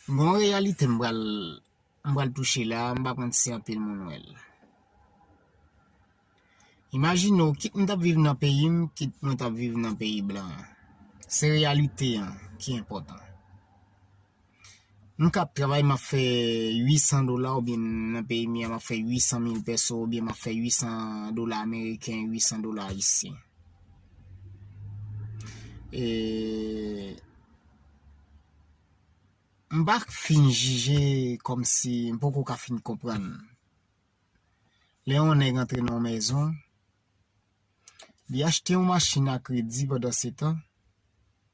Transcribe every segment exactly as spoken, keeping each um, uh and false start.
Gon reyalite m pral, m pral touche la, m pa konn si anpil moun wè l. Imajine w, kit m t ap viv nan peyi m, kit mwen t ap viv nan peyi blan an. Se reyalite an ki enpòtan. M ka ap travay, m ap fè uit san dola, oubyen nan peyi m, m ap fè uit san mil peso, oubyen m ap fè uit san dola ameriken, uit san dola ayisyen. E m pa fin jije kòmsi m poko ka fin konprann. Lè yon nèg antre nan yon mezon, li achte yon machin a kredi pandan se tan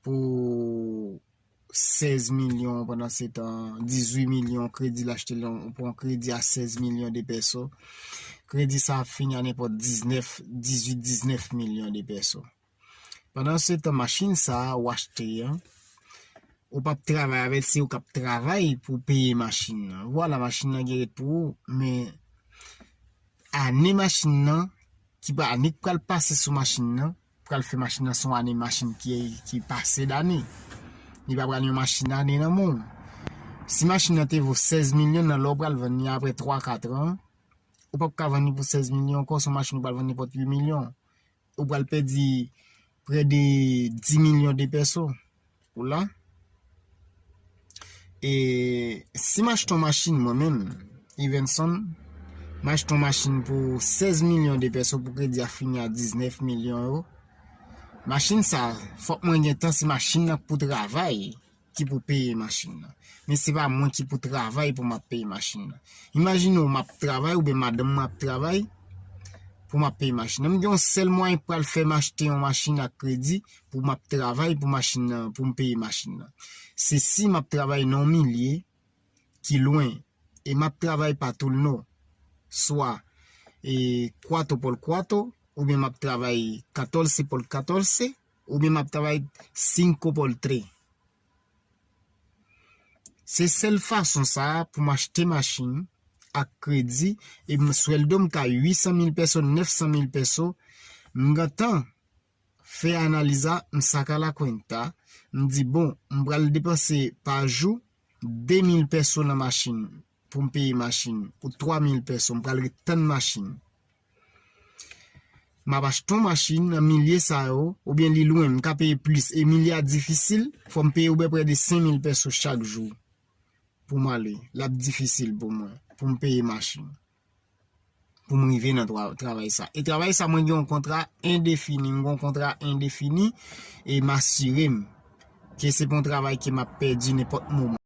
pou sèz milyon, pandan se tan, dizuit milyon kredi, l achte l pou yon kredi a sèz milyon de peso. Kredi sa ap fini a nenpòt diznèf, dizuit, diznèf milyon de peso. Pandan se tan, machin sa a ou achte an, ou p ap travay avè l, se ou k ap travay pou peye machin nan. Vwala, machin nan gen ret pou ou, men ane machin nan, ki pa, ane k pral pase sou machin nan, pral fè machin nan se yon ane machin ki, ki pase dane. Li pa pral yon machin ane nan men w. Si machin nan te vo sèz milyon, nan lè w pral vann li apre twa, kat an, ou p ap ka vann li pou sèz milyon ankò, se yon machin ou pral vann nenpòt uit milyon. Ou pral pèdi prè de dis milyon de peso. Ou la? E si m achte yon machin mwen menm, Ivenson, m achte yon machin pou sèz milyon de peso pou kredi a fini a diznèf milyon yo. Machin sa, fòk mwen gen tan, se machin nan k pou travay, ki pou peye machin nan. Men se pa mwen ki pou travay pou m ap peye machin nan. Imajine w, m ap travay oubyen madanm mwen ap travay pou m ap peye machin nan. M gen yon sèl mwayen pou al fè m achte yon machin ak kredi pou m ap travay pou machin nan, pou m peye machin nan. Se si m ap travay nan yon milye ki lwen e m ap travay pa turno, swa e cuatro por cuatro, oubyen m ap travay catorce por catorce, oubyen m ap travay cinco por tres. Se sèl fason sa a pou m achte machin ak kredi, e m swèldo m ka uit san mil peso, nèf san mil peso, m gentan fè analiz la, m saka la kwenta, m di, bon, m pral depanse pa jou de mil peso nan machin pou m peye machin, ou twa mil peso, m pral ret tann machin. M ap achte yon machin nan milye sa yo, oubyen li lwen, m ka peye plis, e milye a difisil, fò m peye oubyen prè de senk mil peso chak jou pou m ale. L ap difisil pou mwen, pou m peye machin, pou m rive nan twa-, travay sa. E travay sa, mwen gen yon kontra endefini, m gen yon kontra endefini, e m asire m ke se pa yon travay ke m ap pèdi nenpòt moman.